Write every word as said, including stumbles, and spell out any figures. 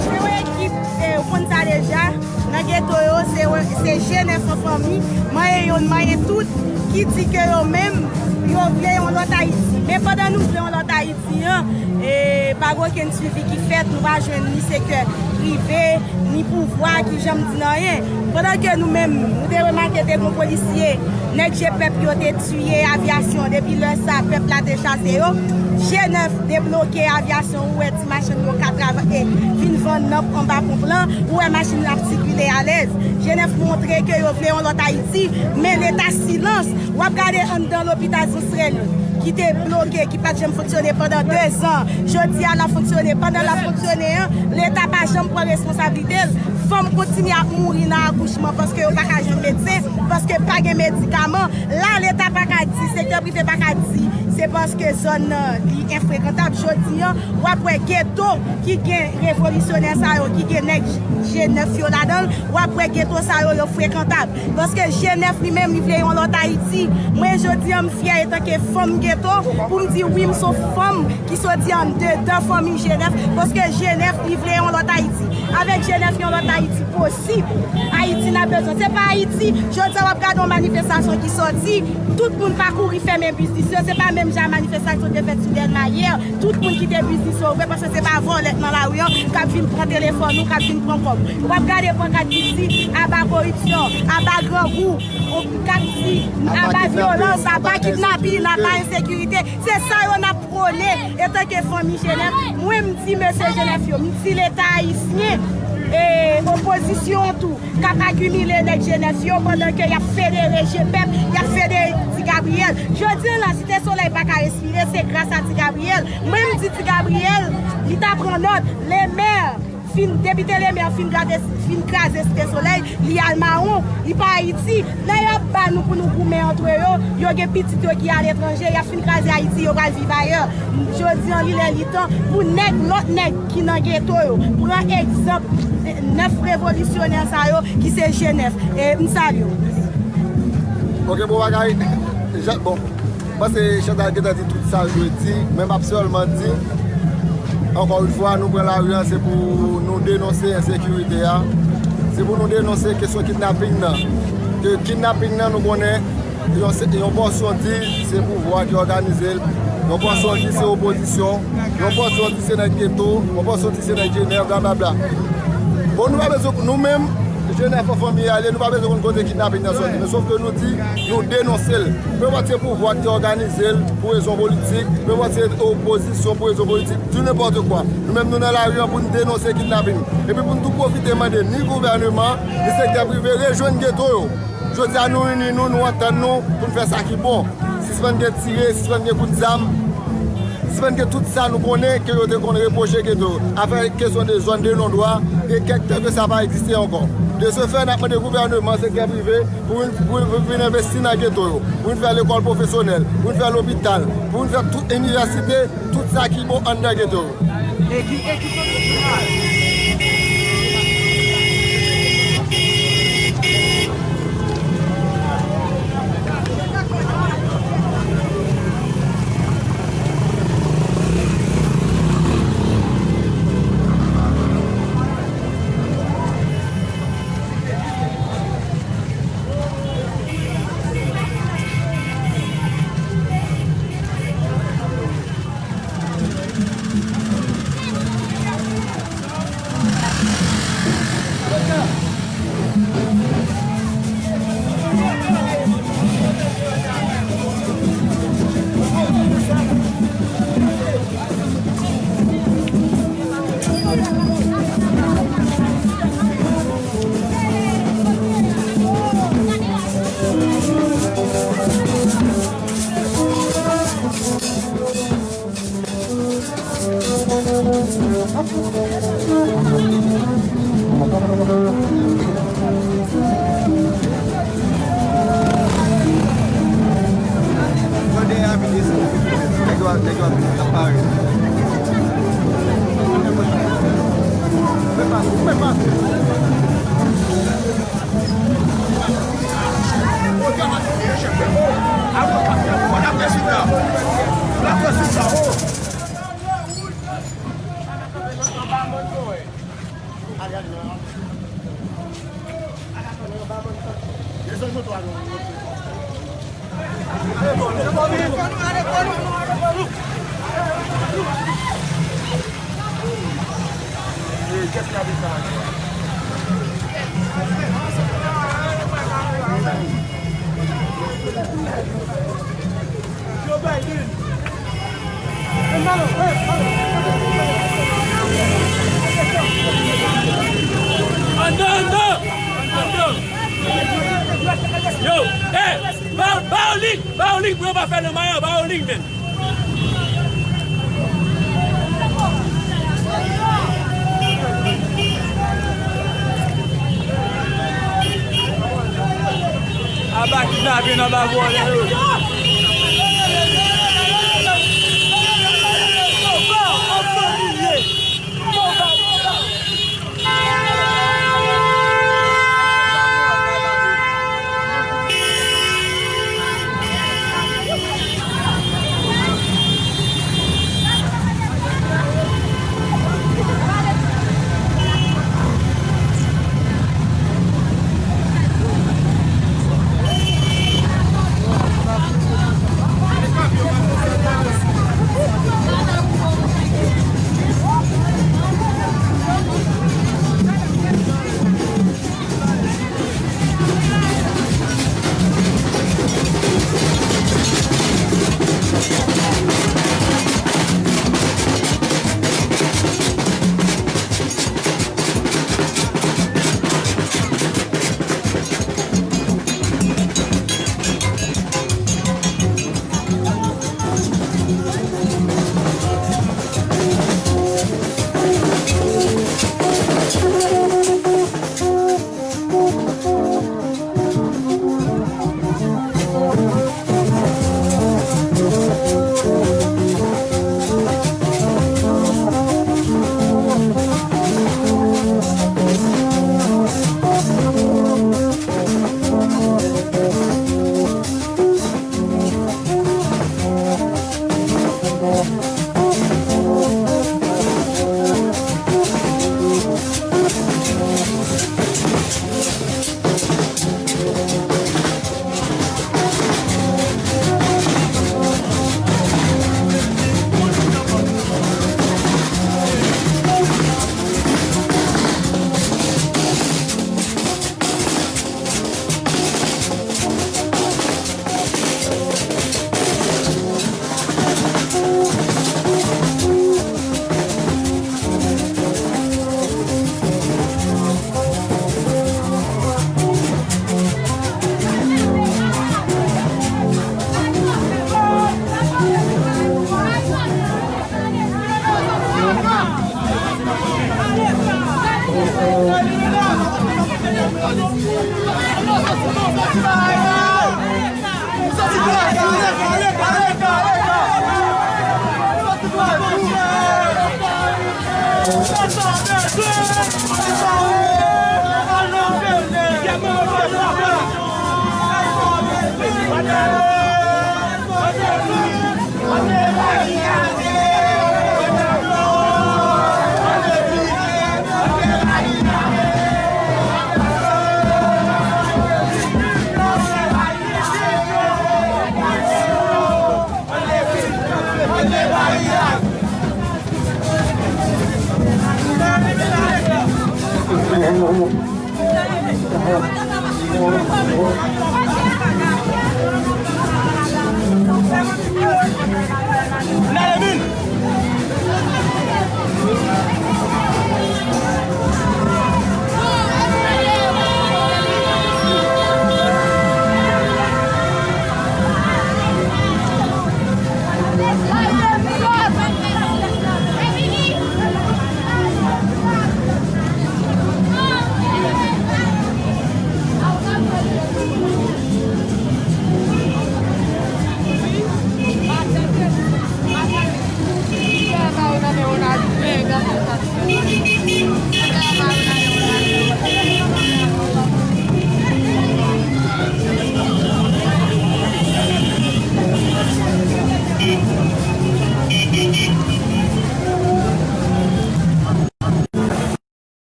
Se yon ekip, eh, ou konn sa deja. Nan geto yo, se, se G nèf an fanmi, manyen youn, manyen tout, ki di ke yo menm, yo vle yon lòt Ayiti. Men pandan nou vle yon lòt Ayiti an, e, pa gen okenn swivi ki fèt, nou pa jwenn ni sektè prive, ni pouvwa ki janm di n anyen. Pandan ke nou menm, nou te remake te gen polisye, nèg G pèp yo te tiye avyasyon, depi lè sa, pèp la te chase yo. G nèf debloke avyasyon, ou wè ti machann yo ka travay, vin vann nan anba ponp lan, ou wè machin ap sikile alèz. G nèf montre ke yo vle yon lòt Ayiti, men Leta silans. W ap gade anndan lopital Zanstrèl ki te bloke, ki pa t janm fonksyone pandan dezan. Jodi a, l ap fonksyone. Pandan l ap fonksyone an, Leta pa janm pran responsablite l. Fanm kontinye ap mouri nan akouchman paske yo pa ka jwenn medsen, paske pa gen medikaman. La, Leta pa ka di, sektè prive pa ka di, se paske zòn nan, li enfrekantab. Jodi an, w ap wè geto ki gen revolisyonè sa yo, ki gen nèg G nèf yo ladan l, w ap wè geto sa yo, yo frekantab. Paske G nèf li menm, li vle yon lòt Ayiti. Mwen, jodi an, m fyè etanke fanm geto, pou m di wi, m se yon fanm ki soti andedan fanmi G nèf, paske G nèf, li vle yon lòt Ayiti. Avèk G nèf, yon lòt Ayiti posib. Ayiti n ap bezwen. Se pa Ayiti, jodi a w ap gade yon manifestasyon ki sòti, tout moun pa kouri fèmen biznis yo, se pa menm jan manifestasyon te fèt sou Dèlma yè, tout moun kite biznis yo ouvè, paske se pa vòlè k nan lari an k ap vin pran telefòn ou, k ap vin pran kòb. W ap gade pankat ki di, aba koripsyon, aba grangou, ou k ap di, aba vyolans, aba kidnapin, aba ensekirite. Se sa yo n ap pwone etanke fanmi G nèf. Mwen, m di mesye G nèf yo, m di Leta ayisyen, e, opozisyon an tou, k ap akimile nèg G nèf yo pandan ke y ap federe G pèp, y ap federe Ti Gabriyèl. Jodi a la, Site Solèy pa ka respire, se gras a Ti Gabriyèl. Mwen, m di Ti Gabriyèl, li ta pran nòt, lemè. Fin, depite lemè fin kraze, fin kraze Site Solèy, li al mawon, li pa Ayiti. Lè y ap ba nou pou nou goumen antre yo, yo gen pitit yo ki aletranje, y ap fin kraze Ayiti, yo pral viv ayè. Jodi an, li lè li tan pou nèg, lòt nèg ki nan geto yo pran egzanp nèf revolisyonè sa yo ki se G nèf. E m salye w. Ok, bon bagay. Jan, bon. M panse Chantal gentan di tout sa l dwe di, men m ap sèlman di, ankò yon fwa, nou pran lari a, se pou nou denonse ensekirite a, se pou nou denonse kesyon kidnaping nan. Ke kidnaping nan, nou konnen, yon, se, yon pòsyon di se pouvwa ki òganize l, yon pòsyon di se opozisyon, yon pòsyon di se nèg geto, yon pòsyon di se nèg G nèf, blablabla. Bon, nou pa bezwen, nou menm, G nèf an fanmi a ye, nou pa bezwen konn kote kidnaping nan sòti. Men sòf ke nou di, nou denonse l. Nenpòt se pouvwa ki te òganize l pou rezon politik, nenpòt se opozisyon pou rezon politik, di nenpòt kwa. Nou menm, nou nan lari an pou n denonse kidnaping. Epi pou n tou pwofite mande ni gouvèneman, ni sektè prive rejwenn geto yo. Jodi a, nou ini nou, nou antann nou pou n fè sa ki bon. Sispann gen tire, sispann gen kout zam, sispann gen tout sa nou konnen ke yo te konn repwoche geto yo. Afè kesyon de zòn de non dwa, e kèk tan ke sa pa egziste ankò. De se fè, n ap mande gouvèneman, sektè prive, pou vin, pou vin envesti nan geto yo, pou vin fè lekòl pwofesyonèl, pou vin fè lopital, pou vin fè tout inivèsite, tout sa ki bon anndan geto yo. E ki, e ki kote ki mal? Andan, andan! Andan! Yo, eh, ba, ba yo lig, ba yo lig pou yo pa fè nan mayo, ba yo lig, men. Aba ki tape nan ba vòlè yo.